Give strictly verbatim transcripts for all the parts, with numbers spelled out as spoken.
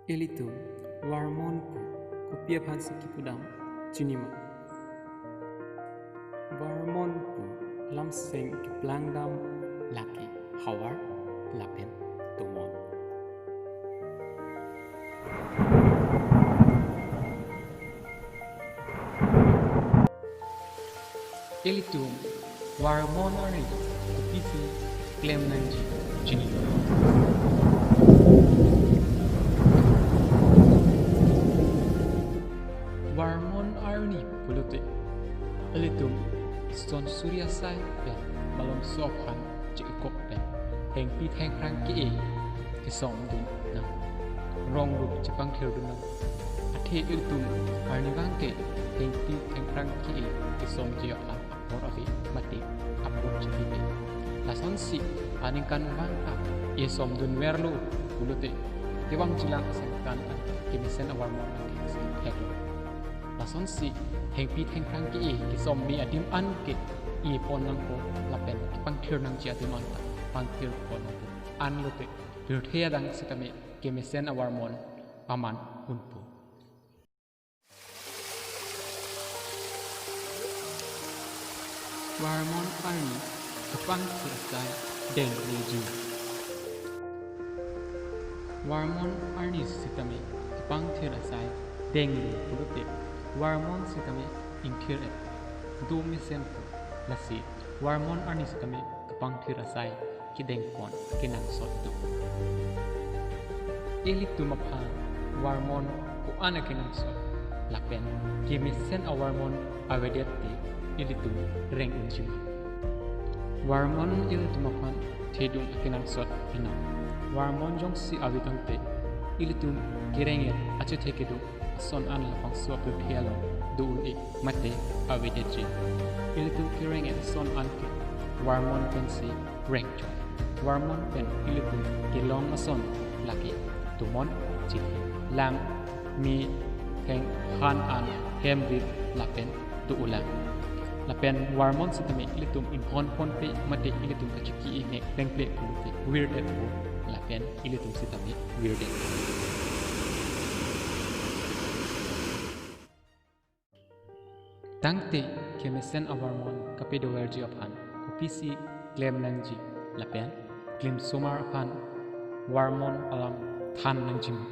Ilitum varmon pu kopi aphansi kipudam chinima? Varmon pu lamseng keplangdam lake havar lapen tomon. Ilitum varmon arni kopisi klem nangji chinima? Varmon arni pulote ilitum son suri asai pen malomso aphan chekok pen hengpi thengphrang ke-e kesomdun nang, rong rup chepangthirdun nang. Athe ilitum arnivang ke hengpi thengphrang ke-e kesomji aphan apor ave mate apor chepipe. Lasonsi aningkanvang a-e somdunverlo pulote kevangjilang asengkan an kemesen avarmon an ke asengtheklo. Lasonsi hengpi thengphrang ke-e kesomme adim an ke-e pon nangpo lapen kepangthir nangji adim an ta pangthir pon nangpo. Anlote pirthe adang sitame kemesen avarmon paman unpo. Varmon arni kepangthir asai dengreji. Varmon arni sitame kepangthir asai dengre pulote varmon sitame ingthir-et, do mesenpo. Lasi varmon arni sitame kepangthir asai kedengpon akenangsot do. Ilitum aphan varmon ko-an akenangsot lapen kemesen avarmon avedet te ilitum reng unjima? Varmon ilitum aphan thedung akenangsot pinang. Varmon jongsi ave tangte ilitum kereng-et achethe kedo ason an labangso apirthe along do un-e mate avedetji. Ilitum kereng-et ason an ke varmon pensi rengchot. Varmon pen ilitum kelong ason lake tomon, chingki, lang, me, theng, han an, hem, rit lapen do-olang. Lapen varmon sitame ilitum inghon ponpe mate ilitum kachiki-i nek plengple pulote virdetpo lapen ilitum sitame virdet. Tangte kemesen avarmon kapedoverji aphan kopisi klem nangji lapen klimsomar aphan varmon alam than nangjima?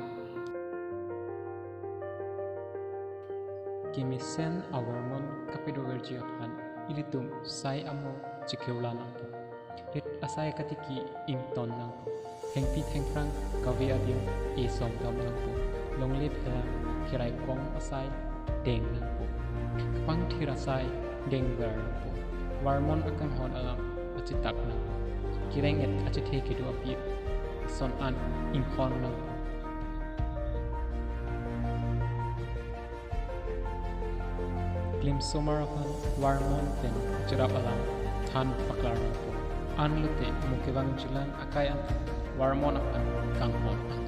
Kemesen avarmon kapedoverji aphan ilitum sai amo chekeulang nangpo. Rit asai katiki ington nangpo. Hengpi thengphrang kave adim e somdam nangpo. Longle phelang kerai kong asai deng nangpo. Kepangthir asai dengver nangpo. Varmon akanghon alam achetap nangpo. Kereng-et achethe kedo aphi ason an inghon nangpo. Klimsomar aphan varmon pen cherap alam than paklar nangpo. Anlote mo kevangjilang akai an varmon aphan kanghon an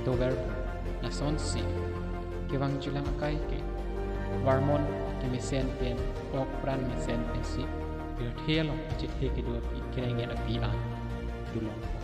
doverpo. Lasonsi kevangjilang akai ke varmon kemesen pen, ok pran mesen pensi pirthe along achethe kedo aphi kereng-et aphi an dolongpo.